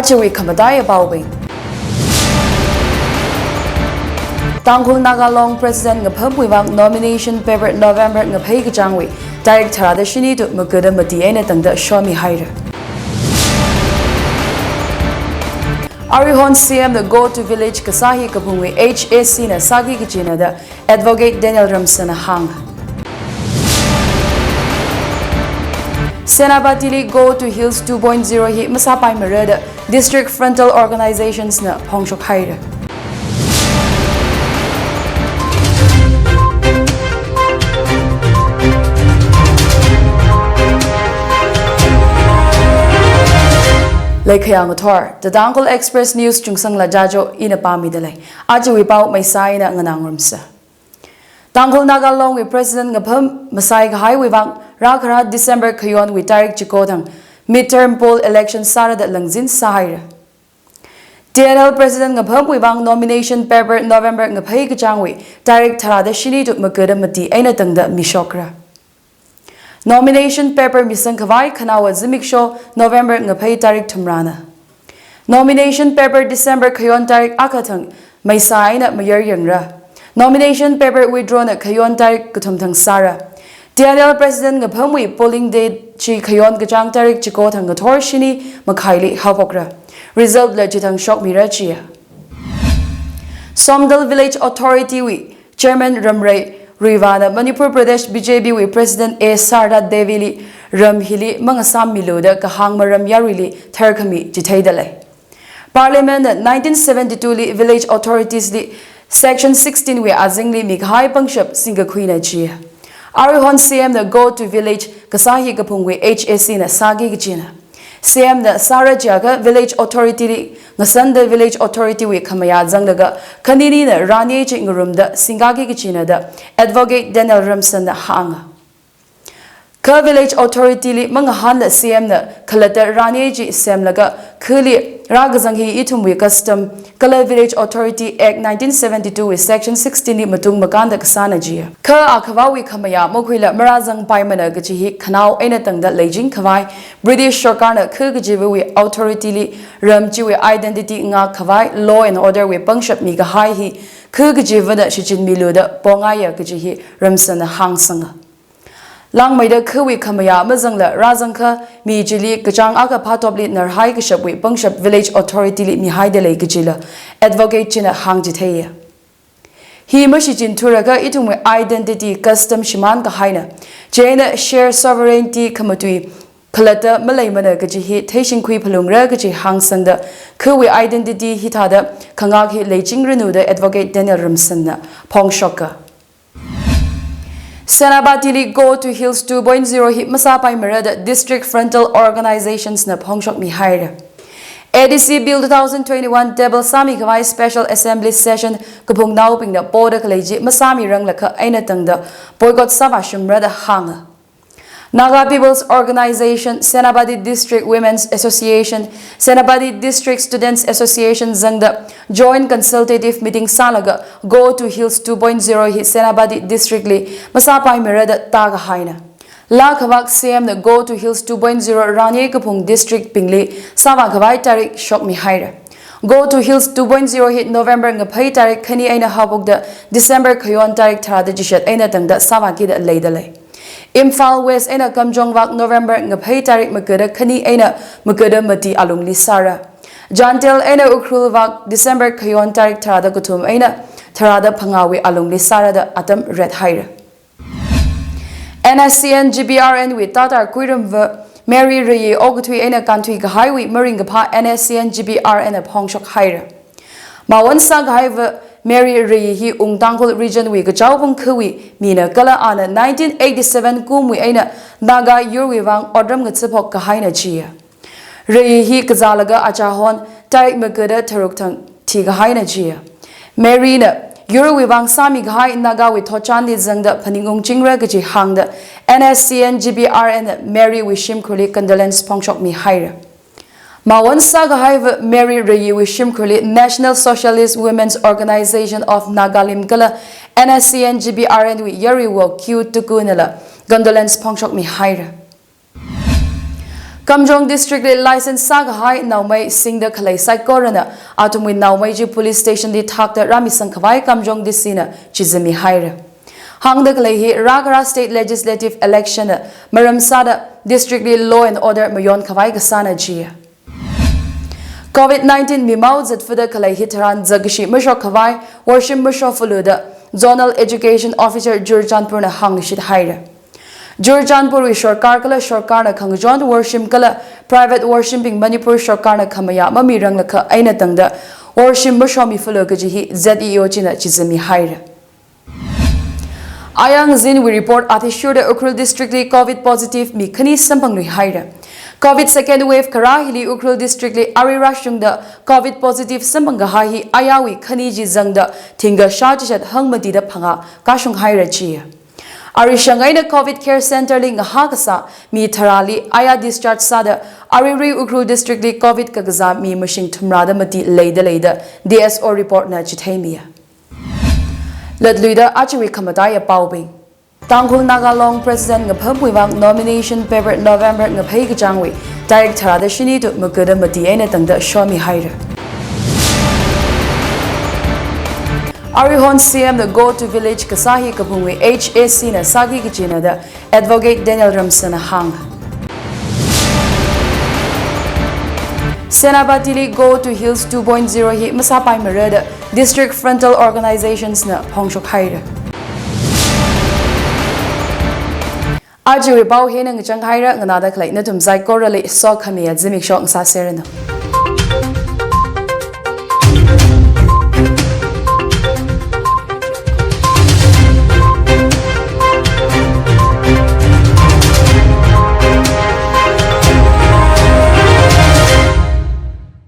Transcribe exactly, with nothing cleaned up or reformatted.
Ajawui khamataiya paobing. Tangkhul Naga Long President ngaphamwui vang nomination paper November ngaphei kachāngwui tarik tharāda shini tu magada mati eina tangda shomihaira. Aruihon C M na Go to Village kasā hi kaphungwui H A C na sāki kachina da Advocate Daniel Ramsan na hānga. Senapatili Go to Hills two point zero hi masāpaimara da District Frontal Organizations na phongshokhaira. Leikhayang athor, The Tangkhul Express News chungsangla Jajo ina pāmida lei. Ajawui pao Meisa ina Nganang Rumsa. Tangkhul Naga Longwui President ngapham masai kahaiwui vang rākhara December khayonwui tarik chiko thang midterm poll election sāra da langzin sāhaira. T N L President ngaphamwui vang nomination paper November ngaphei kachāngwui tarik tharāda shini tu magada mati eina tangda mishokra. Nomination paper misang khavai khanaowa zimiksho November ngaphei tarik thumrana. Nomination paper December khayon tarik akha thang Meisa eina mayar yangra. Nomination paper withdraw na khayon tarik kathum thang sāra. T N L President ngaphamwui polling day chi khayon kachāng tarik chiko thang ngathor shini makhaili haophokra. Result la chithang shokmira chiya. Somdal Village Authority wui Chairman Ramrei Ruivana Manipur Pradesh B J P wui President A Sarda Devi li ram hili mangasāmmilu da kahāng maram yaruili tharkhami chitheida lei. Parliament na nineteen seventy-two li Village Authorities li Section sixteen wui azingli mikahai pangshap singkakhuina chiya. Aruihon C M na Go to Village kasā hi kaphungwui H A C na sāki kachina. C M na sāra chiakha Village Authority li ngasanda Village Authority wui khamayā zanglaga khanini na rani chi ngarumda singkaki kachina da Advocate Daniel Ramsan na hānga. Kha Village Authority li mangahānla C M na khalatta rani chi semlaga khali rākazang hi ithumwui custom kala Village Authority Act nineteen seventy-two wui Section sixteen li matung makānda kasāna chiya. Kha akhavawui khamayā makhuila marāzangpaimana kachi hi khanao eina tangda leijing khavai British sorkarna khu kachivawui authority li ram chiwui identity ngak khavai law and order wui pangshap mikahai hi khu kachivana shichinmilu da pongaiya kachi hi Ramsan na hāngsanga. Langmeida khuwui khamayā mazangla rāzangkha mi chili kachāng akha phatopli narhai kashapwui pangshap Village Authority li mihaida lei kachila Advocate china hāngchitheiya. Hi mashichinthura kha ithumwui identity custom shimān kahaina. Chieina shared sovereignty khamatui khalatta maleimana kachi hi theishingkhui phalungra kachi hāngsangda khuwui identity hithāda khangak hi leichingranu da Advocate Daniel Ramsan na phongshoka. Senapatili Go to Hills two point zero hi masāpaimara da District Frontal Organizations na phongshokmihaira. A D C Bill two thousand twenty-one table sāmi khavai Special Assembly Session kaphungnaobingna poda khalei chi masāmiranglakha eina tangda boycott sāvāshungra da hānga. Naga People's Organization, Senapati District Women's Association, Senapati District Students Association zangda joint consultative meeting sālaga Go to Hills two point zero hi Senapati District li masāpaimara da tākahaina. Laa khavak C M na Go to Hills two point zero rani kaphung district bingli sāvā khavai tarik shokmihaira. Go to Hills two point zero hi November ngaphei tarik khani eina haophokda December khayon tarik tharāda chishat eina tangda sāvākida leida lei. Imphal West eina Kamjong vak November ngaphei tarik magada khani eina magada mati alungli sāra. Chānjel eina Ukhrul vak December khayon tarik tharāda kathum eina tharāda phangāwui alungli sāra da atam rethaira. N S C N G B R N wui tātā kuiramva Mary Reyi okathui eina kānthui kahaiwui maringkaphā N S C N G B R N na phongshokhaira. Mawon sākahaiva Mary Reyi hi Ung Tangkhul Region wui Kachao Phung khawui mina kala ana nineteen eighty-seven kumwui eina Naga yurwui vang otram ngathāphok kahaina chiya. Reyi hi kazālaga achahon tarik magada tharuk thang thikahaina chiya. Mary na yurwui vang sāmi kahai Nagawui thotchanli zangda phaning ungchingra kachi hāngda N S C N G B R N na Mary wui shimkhurli condolence phongshokmihaira. Mawon sākahaiva Mary Reyiwui shimkhurli National Socialist Women's Organization of Nagalim kala N S C N G B R N wui yaruiwo Q Tuku nala condolence phongshokmihaira. Kamjong District li license sākahai naomei singda khalei saikorana athumwui naomei chi police station li thakta rāmisang khavai Kamjong D C na chizami haira. Hāngda khalei hi rākara state legislative election na maram sāda district li law and order mayon khavai kasāna jiya. Covid nineteen mimao zatfuda khalei hitharan zakkashi mashok khavai worshim mashofalu da Zonal Education Officer Churachandpur na hāngshit haira. Churachandpur wui sorkar kala sorkar na khangachon worshim kala private worshim bing Manipur sorkar na khamayā mamiranglakha eina tangda worshim mashomifalu kaji hi Z E O china chizami haira. Ayang Zin wui report athishurda Ukhrul District li Covid positive mi khani samphanglui haira. Covid second wave kharā hili Ukhrul District li arui rāshungda Covid positive samphang kahai hi ayawui khani chi zangda thingkha shā chishat hangmatida phangā kashung haira jiya. Arishang eina Covid Care Center li ngahā kasā mi tharāli aya discharge sāda aruirui Ukhrul District li Covid kakazā mi mashing thumrada mati leida leida D S O report na chitheimiya. Latluida ajawui khamataiya paobing. Tangkhul Naga Long President ngaphamwui vang nomination paper November ngaphei kachāngwui tarik tharāda shini tu makuda mati eina tangda shomi haira. Aruihon C M na Go to Village kasā hi kaphungwui H A C na sāki kajina da Advocate Daniel Ramsana hāng. Senapatili Go to Hills two point zero hi masāpaimara da District Frontal Organizations na phongshok haira. Ajawui pao hina ngachang haira, nganāda khalei nathum saikorali sokhamiya zimiksho ngasāseranu.